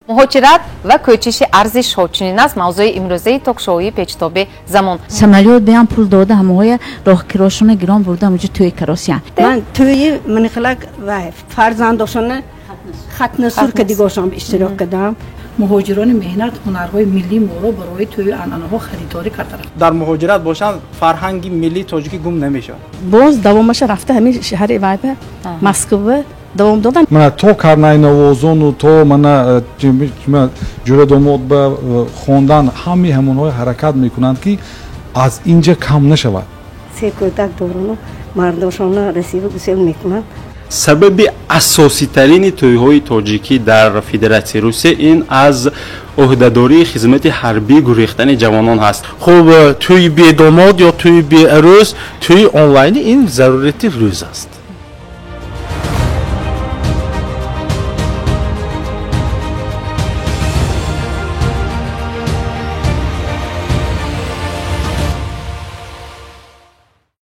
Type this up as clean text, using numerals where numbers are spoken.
Муҳоҷират ва кӯчиши арзишҳо, чунин аст мавзӯи имрӯзаи ток-шоуи «Печутоби замон». Самолёт биям, пул дода, ҳамоҳоя роҳкирошона гирон бурда, ҳамуҷо тӯи каросиян. Ман тӯи манихелак ва фарзандошона хатнасур кадигошон иштирок кардам. Муҳоҷирони меҳнат ҳунарҳои миллии моро барои тӯю анъанаҳо харидорӣ карданд. Дар муҳоҷират бошанд, фарҳанги миллии тоҷикӣ гум намешавад. Боз давомаша рафта, ҳамин шаҳри вайба, Москва давом додан. Мана то карнайнавозону то мана ҷӯрадомод ба хондан, ҳамаи ҳамонҳое ҳаракат мекунанд, ки аз инҷа кам нашавад. Се кӯдак дорану мардошона расиба гусел мекунанд. Сабаби асоситарини тӯйҳои тоҷикӣ дар Федератсияи Русия ин аз ӯҳдадории хизмати ҳарбӣ гурехтани ҷавонон ҳаст. Хуб, тӯи бедомод ё тӯи беарӯз, тӯи онлайнӣ ин зарурати рӯз аст.